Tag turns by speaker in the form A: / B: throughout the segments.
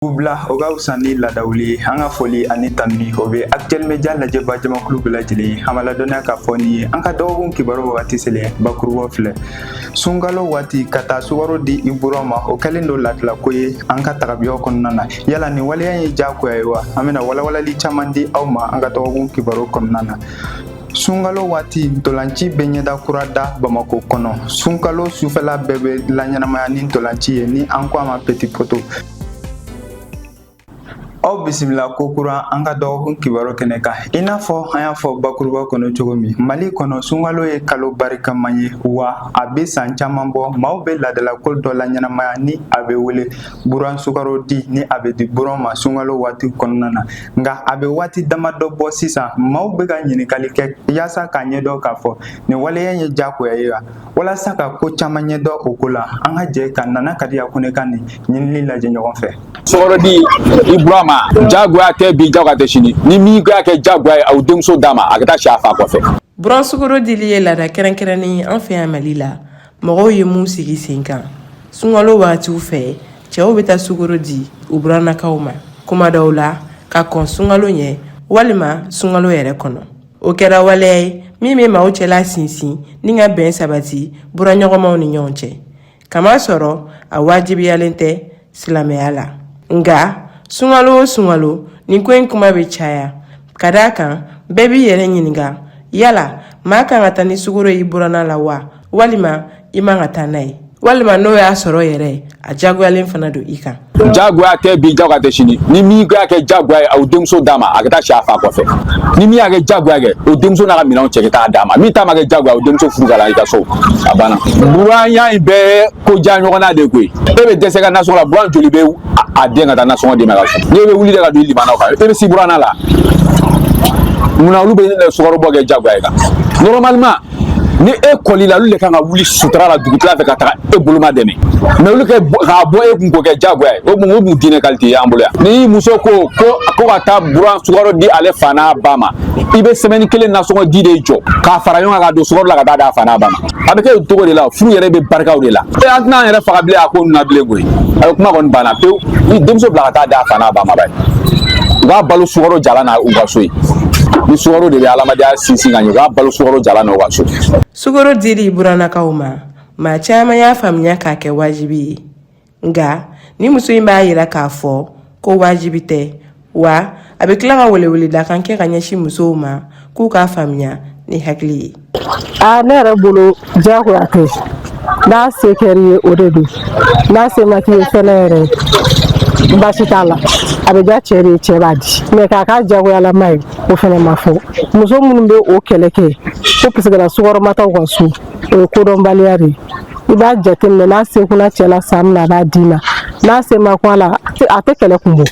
A: Bila o ka fisa ni laadawuli ye. An ka foli ani tanuni o bɛ Actuel Media lajɛba jamakulu bɛɛ lajɛlen ye. An b'a ladɔnniya k'a fɔ nin ye an ka dɔgɔkun kibaru wagati selen. Bakurubaw filɛ: sunkalo waati, ka taa sukaro di i buran ma, o kɛlen don laadalako ye an ka tagabiyaw kɔnɔna na. Yala nin waleya ye diyagoya ye wa? An bɛna walawalali caman di aw ma an ka dɔgɔkun kibaru kɔnɔna na. Sunkalo waati, ntolanci bɛ ɲɛda kura da Bamako kɔnɔ. Sunkalo sufɛla bɛɛ bɛ laɲɛnamaya ni ntolanci ye, ni an ko a ma petit poteau. Aw bisimila ko kura an ka dɔgɔkun kibaru kɛnɛ kan. I n'a fɔ an y'a fɔ bakuruba kɔnɔ cogo min, Mali kɔnɔ, sunkalo ye kalo barikama ye wa a bɛ san caman bɔ, maaw bɛ laadalako dɔ la ɲɛnamaya ni a bɛ wele buran sukaro di, ni a bɛ di buran ma sunkalo waati kɔnɔna na. Nka a bɛ waati damadɔ bɔ sisan, maaw bɛ ka ɲininkali kɛ yaasa k'a ɲɛdɔn k'a fɔ nin waleya ye diyagoya ye wa. Walasa ka ko caman ɲɛdɔn o ko la, an ka jɛ ka Nana Kadiya Kone ka nin ɲinili lajɛ ɲɔgɔn fɛ.
B: Sukaro di i buran ma, jagoya tɛ bi, jagoya tɛ sini. Ni min y'a kɛ jagoya ye, aw denmuso d'a ma, a ka taa si a fa kɔfɛ.
C: Buran sukaro dili ye laada kɛrɛnkɛrɛnnen ye an fɛ yan Mali la, mɔgɔw ye mun sigi sen kan. Sunkalo wagatiw fɛ, cɛw bɛ taa sukaro di u burannakaw ma, kuma dɔw la ka kɔn sunkalo ɲɛ walima sunkalo yɛrɛ kɔnɔ. O kɛra waleya ye min bɛ maaw cɛla sinsin ni ka bɛn sabati buraɲɔgɔnmaw ni ɲɔgɔn cɛ, kamasɔrɔ a wajibiyalen tɛ silamɛya la. Nka sunkalo o sunkalo, nin ko in kuma bɛ caya, ka d'a kan bɛɛ b'i yɛrɛ ɲininka: yala maa kan ka taa ni sukaro y'i buranna la wa, walima i man ka taa n'a ye, walima n'o y'a sɔrɔ yɛrɛ a jagoyalen fana don i kan?
B: Jagoya tɛ bi, jagoya tɛ sini. Ni min y'a kɛ jagoya ye, aw denmuso d'a ma, a ka taa si a fa kɔfɛ. Ni min y'a kɛ jagoya kɛ, o denmuso n'a ka minɛnw cɛ ka taa d'a ma. Min ta ma kɛ jagoya, o denmuso furu ka la i ka so, a banna. Buranya in bɛɛ ko diya ɲɔgɔnna de koyi. E bɛ dɛsɛ ka nasɔngɔ la, buran joli bɛ a den ka taa nasɔngɔ d'i ma ka so? N'e bɛ wuli de ka don i limanaw kan, e bɛ si buranna la munna? Olu bɛ sukaro bɔ kɛ jagoya ye kan. Normalement, ni e kɔli la, olu de kan ka wuli sutura la dugutila fɛ ka taga e boloma dɛmɛ. Mais olu kɛ k'a bɔ e kun k'o kɛ jagoya ye, o mun diinɛ qualité y'an bolo yan? Ni muso ko ka taa buran sukaro di ale fa n'a ba ma, i bɛ semaine kelen nasɔngɔ di de jɔ k'a fara ɲɔgɔn kan ka don sukaro la ka taa d'a fa n'a ba ma. A bɛ kɛ o cogo de la. Furu yɛrɛ bɛ barikaw de la. E, an tɛna an yɛrɛ faga bilen a ko ninnu na bilen koyi. A bɛ kuma kɔni banna pewu. Ni denmuso bila ka taa d'a fa n'a ba ma, ba ye, u k'a balo sukaro jalan na u ka so yen. Ni sukaro de bɛ adamadenya sinsin ka ɲɛ, u k'a balo sukaro jalan na u ka so.
C: Sukaro dili burannakaw ma, maa caman y'a faamuya k'a kɛ wajibi ye. Nka ni muso in b'a yira k'a fɔ ko wajibi tɛ wa, a bɛ tila ka weleweledakan kɛ ka ɲɛsin musow ma k'u k'a faamuya ni hakili ye.
D: Aa, ne yɛrɛ bolo, diyagoya tɛ. N'a se kɛr'i ye, o de don. N'a se ma k'i ye fɛnɛ yɛrɛ, baasi t'a la, a bɛ diya cɛ de ye, cɛ b'a di. Mais k'a k'a diyagoyalama ye, o fɛnɛ ma fɔ. Muso minnu bɛ o kɛlɛ kɛ ko parce que la sukɔrɔma t'aw ka so, o ye kodɔnbaliya de ye. I b'a jateminɛ, n'a se kunna cɛ la san min na, a b'a d'i ma. N'a se ma kun a la, a tɛ kɛlɛ kun bɔ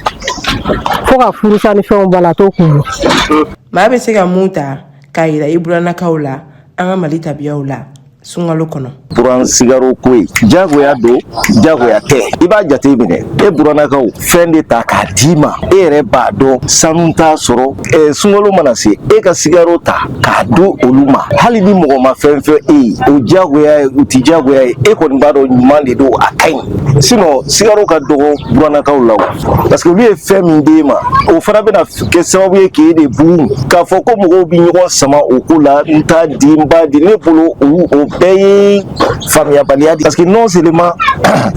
D: fo ka furusa ni fɛnw bɔ a la, a t'o kun bɔ.
C: Maa bɛ se ka mun ta k'a yira i burannakaw la an ka Mali tabiyaw la sunkalo kɔnɔ?
E: Buran sigaro ko ye, jagoya don, jagoya tɛ. I b'a jate minɛ, e burannakaw fɛn de ta k'a d'i ma, e yɛrɛ b'a dɔn sanu t'a sɔrɔ. Sunkalo mana se, e ka sigaro ta k'a di olu ma, hali ni mɔgɔ ma fɛn fɛn e ye, o jagoya ye, u ti jagoya ye. E kɔni b'a dɔn ɲuman de don, a ka ɲi. Sinon sigaro ka dɔgɔ burannakaw la o, parce que olu ye fɛn min d'e ma, o fana bɛna kɛ sababu ye k'e de bugun k'a fɔ ko mɔgɔw bɛ ɲɔgɔn sama o ko la. N t'a di, n b'a di, ne bolo, o bɛɛ ye faamuyabaliya de, parce que non seulement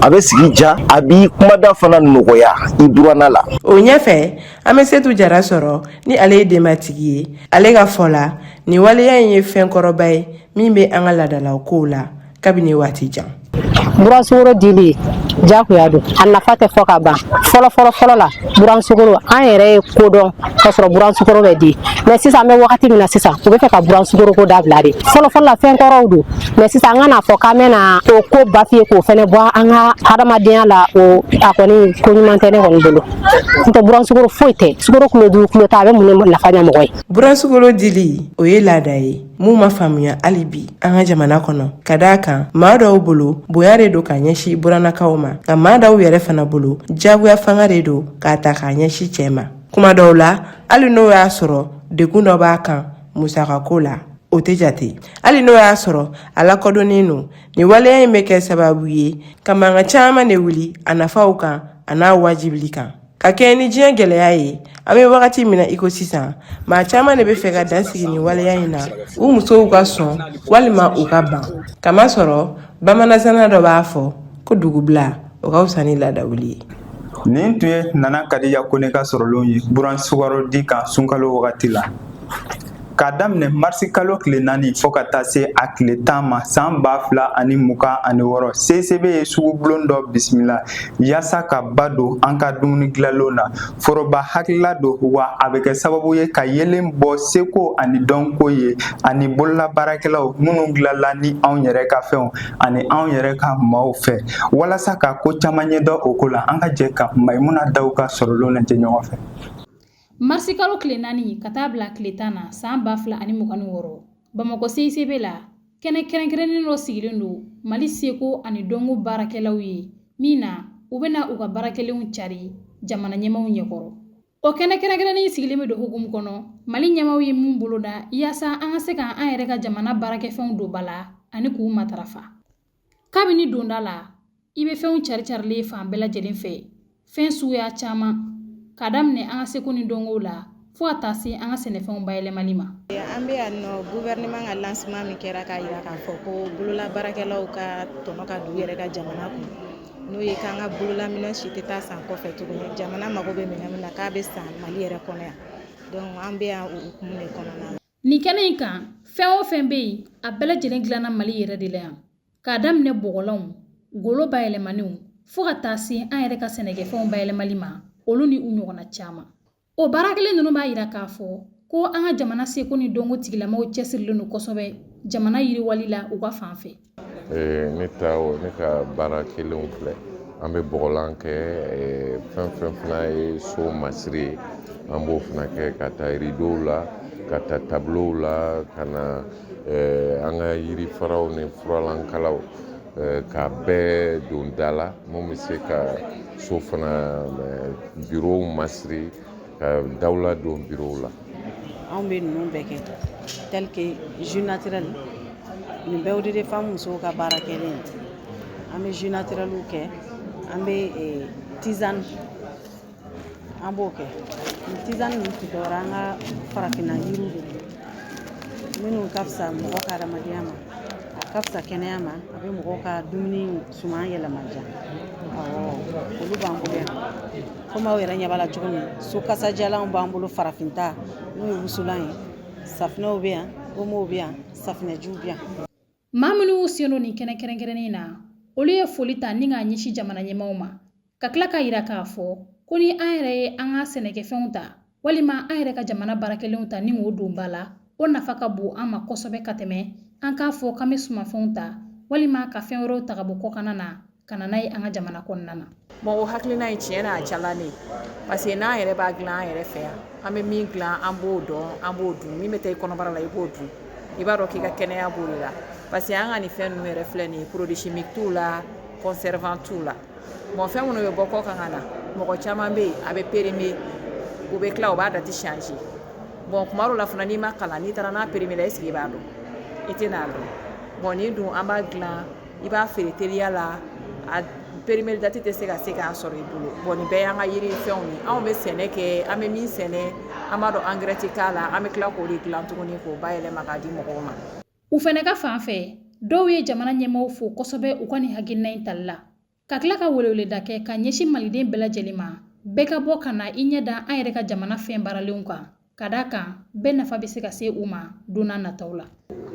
E: a bɛ sigi ja, a b'i kumada fana nɔgɔya i buranna la.
C: O ɲɛfɛ, an bɛ Setu Jara sɔrɔ, ni ale ye denbatigi ye. Ale ka fɔ la, nin waleya in ye fɛn kɔrɔba ye min bɛ an ka laadalaw kow la kabini waati jan.
F: Buran sukaro dili jagoya don, a nafa tɛ fɔ ka ban. Fɔlɔ fɔlɔ fɔlɔ la, buran sukaro, an yɛrɛ ye kodɔn ka sɔrɔ buran sukaro bɛ di. Mais sisan, an bɛ wagati min na sisan, u bɛ fɛ ka buran sukaro ko dabila de. Fɔlɔ fɔlɔ la, fɛn kɔrɔw don. Mais sisan, an ka n'a fɔ k'an bɛna o ko bafiye k'o fɛnɛ bɔ an ka hadamadenya la, o a kɔni ko ɲuman tɛ ne kɔni bolo. N'o tɛ, buran sukaro foyi tɛ. Sukaro kilo 5, kilo 10, a bɛ mun de nafa ɲɛ mɔgɔ ye?
C: Buran sukaro dili, o ye laada ye mun ma faamuya hali bi an ka jamana kɔnɔ, ka d'a kan maa dɔw bolo, bonya de don ka ɲɛsin burannakaw ma, nka maa dɔw yɛrɛ fana bolo, jagoya fanga de don k'a ta k'a ɲɛsin cɛɛ ma. Kuma dɔw la, hali n'o y'a sɔrɔ degun dɔ b'a kan musakako la, o tɛ jate, hali n'o y'a sɔrɔ a lakodɔnnen don. Nin waleya in bɛ kɛ sababu ye ka mankan caman de wuli a nafaw kan a n'a wajibili kan. Ka kɛɲɛ ni diɲɛ gɛlɛya ye, an bɛ wagati min na i ko sisan, maa caman de bɛ fɛ ka dan sigi nin waleya in na, u musow ka sɔn walima u ka ban. Kamasɔrɔ bamananzana dɔ b'a fɔ ko dugubila o ka fisa ni laadawuli ye.
A: Nin tun ye Nana Kadija Kone ka sɔrɔlenw ye buran sukaro di kan sunkalo wagati la. K'a daminɛ marisi kalo tile 4 fo ka taa se a tile 10 ma san 2026, CICB ye sugubulon dɔ bisimila yaasa ka ba don an ka dumuni dilanlenw na. Foroba hakilila don, wa a bɛ kɛ sababu ye ka yeelen bɔ seko ani dɔnko ye ani bololabaarakɛlaw minnu dilanla ni anw yɛrɛ ka fɛnw ani anw yɛrɛ ka maaw fɛ. Walasa ka ko caman ɲɛdɔn o ko la, an ka jɛ ka Mayimuna Daw ka sɔrɔlenw lajɛ ɲɔgɔn fɛ.
G: Marisikalo tile 4 ka taa bila tile 10 na san 2026, Bamakɔ CICB la, kɛnɛ kɛrɛnkɛrɛnnen dɔ sigilen don Mali seko ani dɔnko baarakɛlaw ye min na u bɛna u ka baarakɛlenw cari jamana ɲɛmaaw ɲɛkɔrɔ. O kɛnɛ kɛrɛnkɛrɛnnen sigilen bɛ don hukumu kɔnɔ Mali ɲɛmaaw ye mun boloda yaasa an ka se ka an yɛrɛ ka jamana baarakɛfɛnw don ba la ani k'u matarafa. Kabini donda la, i bɛ fɛnw cari-carilen fan bɛɛ lajɛlen fɛ, fɛn suguya caman, k'a daminɛ an ka seko ni dɔnkow la fo ka taa se an ka sɛnɛfɛnw bayɛlɛmali ma.
H: An bɛ yan nɔ, gouvernement ka lancement min kɛra k'a jira k'a fɔ ko bololabaarakɛlaw ka tɔnɔ ka don u yɛrɛ ka jamana kun, n'o ye k'an ka bololaminɛn si tɛ taa san kɔfɛ tuguni, jamana mago bɛ minɛn min na k'a bɛ san Mali yɛrɛ kɔnɔ yan. Donc an bɛ yan o hukumu de kɔnɔna na.
G: Nin kɛnɛ in kan, fɛn o fɛn bɛ yen, a bɛɛ lajɛlen dilanna Mali yɛrɛ de la yan. K'a daminɛ bɔgɔlanw, golo bayɛlɛmaninw, fo ka taa se an yɛrɛ ka sɛnɛkɛfɛnw bayɛlɛmali ma, olu ni u ɲɔgɔnna caman. O baara kelen ninnu b'a yira k'a fɔ ko an ka jamana seko ni dɔnko tigilamaw cɛsirilen don kosɛbɛ jamana yiriwali la u ka fan fɛ.
I: Ne ta o ne ka baara kelenw filɛ, an bɛ bɔgɔlan kɛ, fɛn fɛn fana ye so masiri ye, an b'o fana kɛ, ka taa rideau la, ka taa tableau la, ka na an ka yirifaraw ni furalankalaw k'a bɛɛ don da la, mun bɛ se ka so fana bureau masiri, ka dawula don bureau la.
J: Anw bɛ ninnu bɛɛ kɛ, tel que jus naturel, nin bɛɛ de femme musow ka baara kɛlen ye. An bɛ jus naturelw kɛ, an bɛ tisane, an b'o kɛ. Nin tisane ninnu tɛ dɔwɛrɛ, an ka farafinna yiriw de don minnu ka fisa mɔgɔ ka adamadenya ma, a ka fisa kɛnɛya ma, a bɛ mɔgɔw ka dumuni suman yɛlɛma diya. Awɔ, olu b'an bolo yan. Komi aw yɛrɛ ɲɛ b'a la cogo min, so kasadiyalanw b'an bolo, farafinta n'o ye wusulan ye, safinɛw bɛ yan, omow bɛ yan, safinɛjiw bɛ yan.
G: Maa minnu y'u sen don nin kɛnɛ kɛrɛnkɛrɛnnen na, olu ye foli ta ni k'a ɲɛsin jamana ɲɛmaaw ma, ka tila k'a yira k'a fɔ ko ni an yɛrɛ ye an ka sɛnɛkɛfɛnw ta walima an yɛrɛ ka jamana baarakɛlenw ta ni k'o don ba la, o nafa ka bon an ma kosɛbɛ ka tɛmɛ an k'a fɔ k'an bɛ sumanfɛnw ta walima ka fɛn wɛrɛw ta ka bɔ kɔkanna na ka na n'a ye an ka jamana kɔnɔna na.
K: Bon, o hakilina in, tiɲɛ na, a diyala ne ye, parce que n'an yɛrɛ b'a dilan an yɛrɛ fɛ yan, an bɛ min dilan, an b'o dɔn, an b'o dun. Min bɛ taa i kɔnɔbara la, i b'o dun, i b'a dɔn k'i ka kɛnɛya b'o de la, parce que an ka nin fɛn ninnu yɛrɛ filɛ nin ye, produit chimique t'u la, conservant t'u la. Bon, fɛn minnu bɛ bɔ kɔ kan ka na, mɔgɔ caman bɛ yen, a bɛ périmé, u bɛ tila u b'a date changer. Bon, kuma dɔw la fana, n'i ma kalan, n'i taara n'a périmé la, est ce que i b'a dɔn? I tɛ n'a dɔn. Bon, nin dun, an b'a dilan, i b'a feere teliya la, a périmé date tɛ se ka se k'a sɔrɔ i bolo. Bon, nin bɛɛ y'an ka yiri fɛnw ye. Anw bɛ sɛnɛ kɛ, an bɛ min sɛnɛ, an b'a dɔn engrais tɛ k'a la, an bɛ tila k'o de dilan tuguni k'o bayɛlɛma k'a di mɔgɔw ma.
G: U fɛnɛ ka fan fɛ, dɔw ye jamana ɲɛmaaw fo kosɛbɛ u ka nin hakilina in tali la, ka tila ka weleweleda kɛ ka ɲɛsin maliden bɛɛ lajɛlen ma, bɛɛ ka bɔ ka na i ɲɛ da an yɛrɛ ka jamana fɛn baaralenw kan, ka d'a kan bɛɛ nafa bɛ se ka se u ma don n'a nataw la.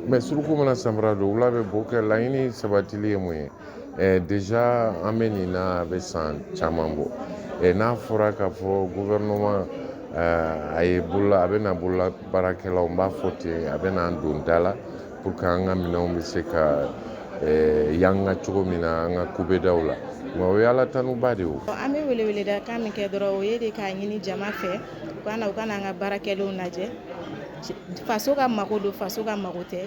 I: Mais suruku mana samara don, wula bɛ bo kɛ. Laɲini sabatili ye mun ye? Déjà an bɛ nin na, a bɛ san caman bɔ. N'a fɔra k'a fɔ gouvernement a ye bolola, a bɛ na bolola baarakɛlaw, n b'a fɔ ten, a bɛ n'an don da la pour que an ka minɛnw bɛ se ka yanga cogo min na an ka kubedaw la, nka o ye Ala tanuba de ye o.
H: An bɛ weleweleda kan min kɛ dɔrɔn, o ye de k'a ɲini jama fɛ u ka na an ka baarakɛlenw lajɛ. Faso ka mako don, faso ka mako tɛ,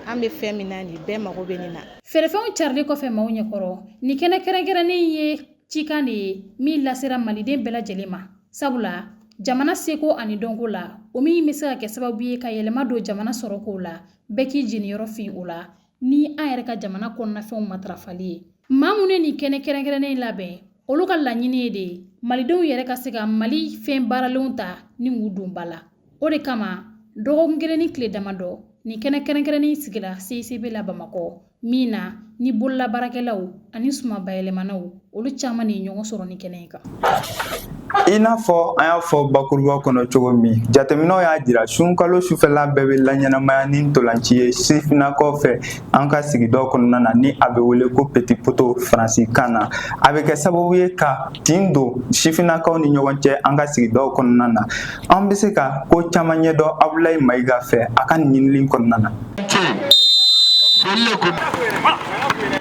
H: an bɛ fɛn min na nin, bɛɛ mako bɛ nin na.
G: Feerefɛnw carilen kɔfɛ maaw ɲɛkɔrɔ, nin kɛnɛ kɛrɛnkɛrɛnnen ye cikan de ye min lasera maliden bɛɛ lajɛlen ma, sabula jamana seko ani dɔnko la, o min bɛ se ka kɛ sababu ye ka yɛlɛma don jamana sɔrɔkow la, bɛɛ k'i jeniyɔrɔ fin o la ni an yɛrɛ ka jamana kɔnɔnafɛnw matarafali ye. Maa minnu ye nin kɛnɛ kɛrɛnkɛrɛnnen in labɛn, olu ka laɲini ye de Malidenw yɛrɛ ka se ka Mali fɛn baaralenw ta ni k'u don ba la. O de kama dɔgɔkun kelen ni tile damadɔ nin kɛnɛ kɛrɛnkɛrɛnnen sigira CICB la Bamakɔ min na ni bololabaarakɛlaw ani suman bayɛlɛmanaw olu caman de ye ɲɔgɔn sɔrɔ nin kɛnɛ in kan.
A: I n'a fɔ an y'a fɔ bakuruba kɔnɔ cogo min, jateminɛw y'a jira sunkalo sufɛla bɛɛ bɛ laɲɛnamaya ni ntolanci ye sifinnakaw fɛ an ka sigidaw kɔnɔna na, ni a bɛ wele ko petit poteau faransikan na. A bɛ kɛ sababu ye ka tin don sifinnakaw ni ɲɔgɔn cɛ an ka sigidaw kɔnɔna na. An bɛ se ka ko caman ɲɛdɔn Abulayi Mayiga fɛ a ka nin ɲinili kɔnɔna na.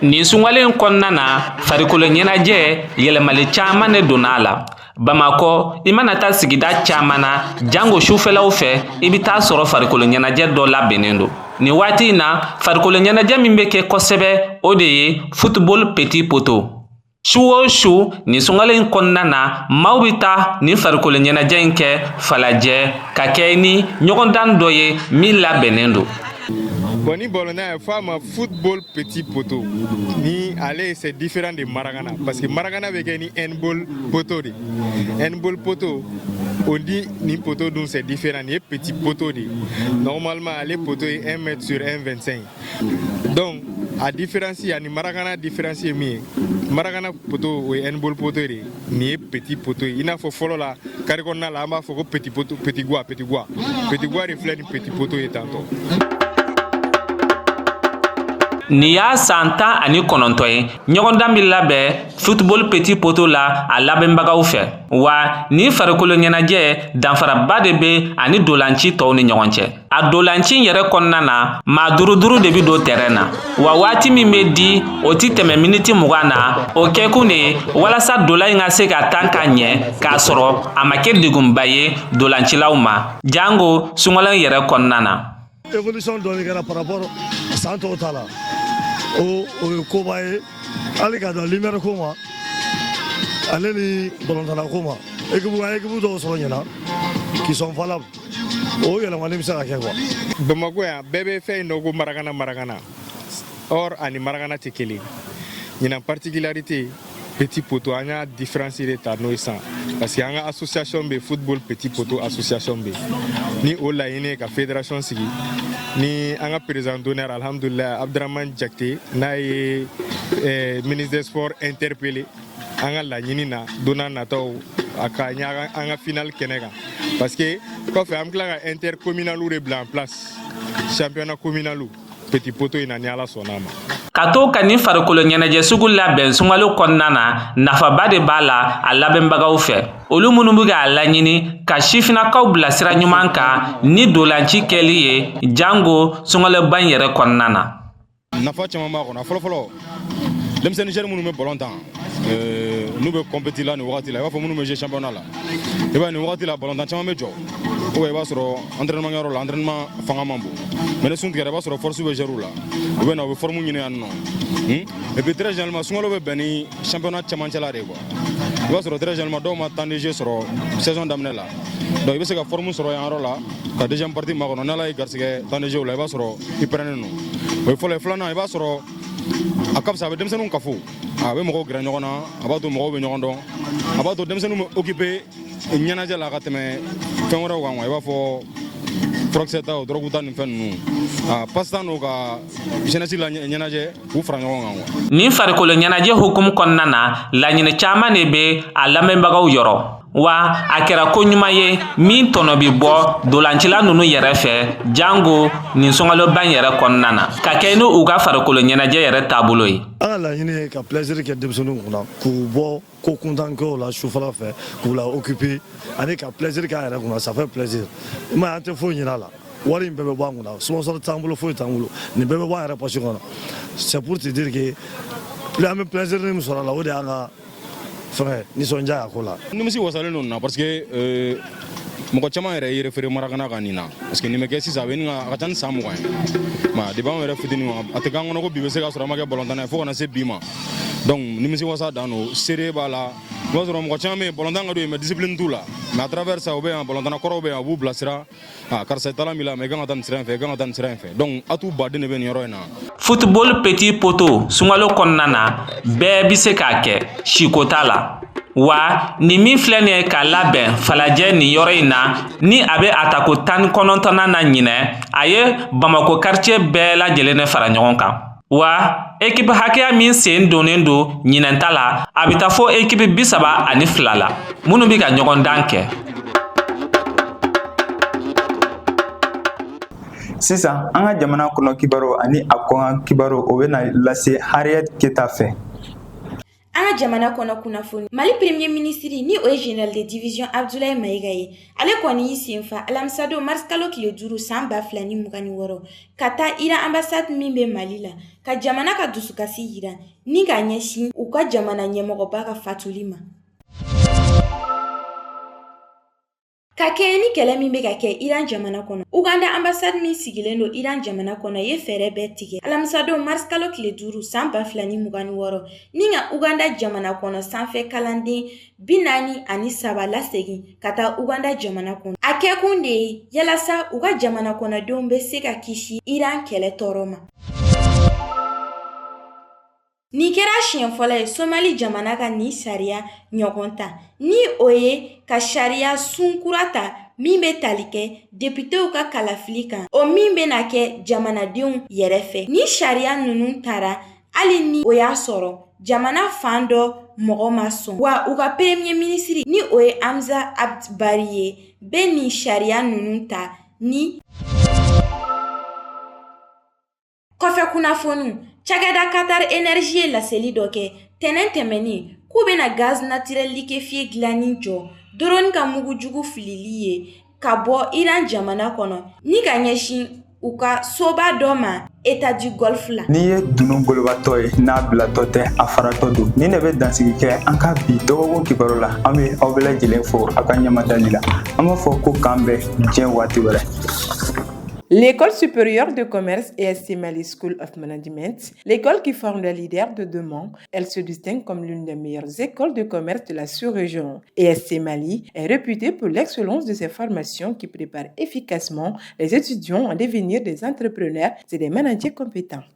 L: Nin sunkalo in kɔnɔna na, farikolo ɲɛnajɛ yɛlɛmali caman de donna a la Bamakɔ. I mana taa sigida caman na, jango sufɛlaw fɛ, i bɛ taa sɔrɔ farikolo ɲɛnajɛ dɔ labɛnnen don. Nin waati in na, farikolo ɲɛnajɛ min bɛ kɛ kosɛbɛ, o de ye football petit poteau. Su o su nin sunkalo in kɔnɔna na, maaw bɛ taa nin farikolo ɲɛnajɛ in kɛ Falajɛ ka kɛ ni ɲɔgɔndan dɔ ye min labɛnnen don.
M: Bon, ni balontan ye fɔ a ma football petit poteau, ni ale c'est différent de marakana, parce que marakana bɛ kɛ ni handball poteau de. Handball poteau o di nin poteau dun c'est différent. Nin ye petit poteau de. Normalement ale poteau ye 1 mètre sur 1,25. Donc a différence ani marakana différence ye min ye, marakana poteau o ye handball poteau de ye, nin ye petit poteau ye. I n'a fɔ fɔlɔ la, carré kɔnɔna la, an b'a fɔ ko petit poteau, petit gwa, petit gwa, petit gwa de filɛ ni petit poteau ye tantɔ.
L: Nin y'a san 19 ye ɲɔgɔndan bɛ labɛn football petit poteau la a labɛnbagaw fɛ. Wa ni farikolo ɲɛnajɛ, danfaraba de bɛ ani dolanci tɔw ni ɲɔgɔn cɛ. A dolanci yɛrɛ kɔnɔna na, maa duuru duuru de bɛ don terrain na. Wa waati min bɛ di, o ti tɛmɛ miniti 20 na. O kɛkun de ye walasa dolan in ka se ka tan ka ɲɛ k'a sɔrɔ a ma kɛ degunba ye dolancilaw ma, jango sunkalo yɛrɛ kɔnɔna na.
N: Évolution dɔɔni kɛra par rapport san tɔw ta la. O ye koba ye hali ka dan lumière ko ma, ale ni balontanna ko ma. Équipe, an ye équipe dɔw sɔrɔ ɲina qui sont valables. O yɛlɛmani bɛ se ka kɛ quoi.
M: Bamakɔ yan, bɛɛ bɛ fɛn in dɔn ko marakana, marakana. Or ani marakana tɛ kelen. Ɲinan particularité, petit poteau, an y'a différence de ta n'o ye san, parce que an ka association bɛ, football petit poteau association bɛ, ni o laɲini ye ka fédération sigi. Ni an ka président d'honneur, alhamdulilayi, Abdramane Jakite, n'a ye ministre des sports interpellé an ka laɲini na, don n'a nataw a ka ɲɛ an ka final kɛnɛ kan, parce que kɔfɛ an bɛ tila ka intercommunal de bila en place, championnat communal petit poteau in na, ni Ala sɔnna a ma.
L: Ka to ka nin farikolo ɲɛnajɛ sugu labɛn sunkalo kɔnɔna na, nafaba de b'a la a labɛnbagaw fɛ, olu minnu bɛ k'a laɲini ka sifinnakaw bila sira ɲuman kan ni dolanci kɛli ye, jango sunkaloba in yɛrɛ kɔnɔna na.
O: Nafa caman b'a kɔnɔ. Fɔlɔfɔlɔ, denmisɛnnin jeune minnu bɛ ballon tan, n'u bɛ compétir la nin wagati la, i b'a fɔ minnu bɛ jouer championnat la, i b'a ye nin wagati la ballon tan caman bɛ jɔ, ou bien i b'a sɔrɔ entraînement kɛyɔrɔ la, entraînement fanga man bon. Mais ni sun tigɛra, i b'a sɔrɔ force bɛ joueur la, u bɛ na, u bɛ forme ɲini yan nɔ. Et puis très généralement, sunkalo bɛ bɛn ni championnat cɛmancɛla de ye quoi. I b'a sɔrɔ très généralement dɔw ma temps de jeu sɔrɔ saison daminɛ la, donc i bɛ se ka forme sɔrɔ yan yɔrɔ la ka deuxième partie makɔnɔ. N'Ala ye garisɛgɛ temps de jeu la, i b'a sɔrɔ i pɛrɛnnen don. O ye fɔlɔ ye. Filanan, i b'a sɔrɔ a ka fisa, a bɛ denmisɛnninw kafo, a bɛ mɔgɔw gɛrɛ ɲɔgɔn na, a b'a to mɔgɔw bɛ ɲɔgɔn dɔn, a b'a to denmisɛnninw bɛ occupé ɲɛnajɛ la ka tɛmɛ fɛn wɛrɛw kan quoi. I b'a fɔ furakisɛ ta o, dɔrɔgu ta ni fɛn ninnu, a passe-temps don ka jeunesse la ɲɛnajɛ k'u fara ɲɔgɔn kan quoi.
L: Nin farikolo ɲɛnajɛ hukumu kɔnɔna na, laɲini caman de bɛ a lamɛnbagaw yɔrɔ. Wa a kɛra ko ɲuman ye min tɔnɔ bɛ bɔ dolancila ninnu yɛrɛ fɛ, jango nin sunkaloba in yɛrɛ kɔnɔna na, ka kɛ ni u ka farikolo ɲɛnajɛ yɛrɛ taabolo ye.
N: An ka laɲini ye ka plaisir kɛ denmisɛnninw kunna, k'u bɔ ko kuntankɛw la sufɛla fɛ, k'u la occuper ani ka plaisir k'an yɛrɛ kunna. Ça fait plaisir. I m'a ye, an tɛ foyi ɲini a la. Wari in bɛɛ bɛ bɔ an kunna, sponsor t'an bolo, foyi t'an bolo, nin bɛɛ bɛ bɔ an yɛrɛ poche kɔnɔ. C'est pour te dire que plus an bɛ plaisir min sɔrɔ a la, o de y'an ka fɛngɛ nisɔndiya a ko la.
O: Nimisi wasalen don nin na, parce que mɔgɔ caman yɛrɛ y'i référé Marakana kan nin na, parce que nin bɛ kɛ sisan, a bɛ a ka ca ni san 20 ye ma. Depuis anw yɛrɛ fitinin, a tɛ k'an kɔnɔ ko bi bɛ se ka sɔrɔ an ma kɛ balontanna ye fo ka na se bi ma. Donc nimisi wasa dan don, seere b'a la. I b'a sɔrɔ mɔgɔ caman bɛ yen, balontan ka d'u ye, mais discipline t'u la. Mais à travers ça, u bɛ yan, balontanna kɔrɔw bɛ yan, u b'u bilasira: ah, karisa, talan b'i la, mais i kan ka taa nin sira in fɛ, i kan ka taa nin sira in fɛ. Donc atu baden de bɛ nin yɔrɔ in na.
L: Football petit poteau, sunkalo kɔnɔna na, bɛɛ bɛ se k'a kɛ, siko t'a la. Wa nin min filɛ nin ye ka labɛn Falajɛ nin yɔrɔ in na, ni a bɛ a tako 19nan na ɲinɛ, a ye Bamakɔ quartier bɛɛ lajɛlen de fara ɲɔgɔn kan. Wa ekipi hakɛya min sen donnen don ɲinɛn ta la, a bɛ taa fo ekipi 32 la minnu bɛ ka ɲɔgɔn dan kɛ.
A: Sisan an ka jamana kɔnɔ kibaru ani a kɔkan kibaru, o bɛna lase Hariyɛti Keta fɛ.
P: An ka jamana kɔnɔ kunnafoni, Mali premier ministre, ni o ye général de division Abdoulaye Maïga ye, ale kɔni y'i senfa alamisadon mars kalo tile 5 san 2026 ka taa Iran ambassade min bɛ Mali la, ka jamana ka dusukasi yira ni ka ɲɛsin u ka jamana ɲɛmɔgɔba ka fatuli ma. Ka kɛɲɛ ni kɛlɛ min bɛ ka kɛ Iran jamana kɔnɔ, Uganda ambassade min sigilen don Iran jamana kɔnɔ ye fɛɛrɛ bɛɛ tigɛ alamisadon mars kalo tile 5 san 2026 ni ka Uganda jamana kɔnɔ sanfɛ kalanden 43 lasegin ka taa Uganda jamana kɔnɔ. A kɛkun de ye yalasa u ka jamana kɔnɔdenw bɛ se ka kisi Iran kɛlɛ tɔɔrɔ ma. Nin kɛra siɲɛ fɔlɔ ye Somali jamana ka nin sariya ɲɔgɔn ta, ni o ye ka sariya sun kura ta min bɛ tali kɛ depitew ka kalafili kan, o min bɛna kɛ jamanadenw yɛrɛ fɛ. Ni sariya ninnu tara, hali ni o y'a sɔrɔ jamana fan dɔ mɔgɔ ma sɔn, wa u ka premier ministre, ni o ye Hamza Abdi Barre ye, bɛ nin sariya ninnu ta ni Kɔfɛ kunnafoniw, cakɛda Qatar Energy ye laseli dɔ kɛ tɛnɛn tɛmɛnen k'u bɛna gaz naturel liquéfié dilanni jɔ drone ka mugujugu filili ye ka bɔ Iran jamana kɔnɔ ni ka ɲɛsin u ka soba dɔ ma État du Golfe la.
A: N'i ye dunun golobatɔ ye, n'a bilatɔ tɛ, a faratɔ don. Nin de bɛ dansigi kɛ an ka bi dɔgɔkun kibaru la. An bɛ aw bɛɛ lajɛlen fo aw ka ɲɛmadali la. An b'a fɔ ko k'an bɛn diɲɛ waati wɛrɛ.
C: L'école supérieure de commerce ESC Mali School of Management, l'école qui forme les leaders de demain, elle se distingue comme l'une des meilleures écoles de commerce de la sous-région. ESC Mali est réputée pour l'excellence de ses formations qui préparent efficacement les étudiants à devenir des entrepreneurs et des managers compétents.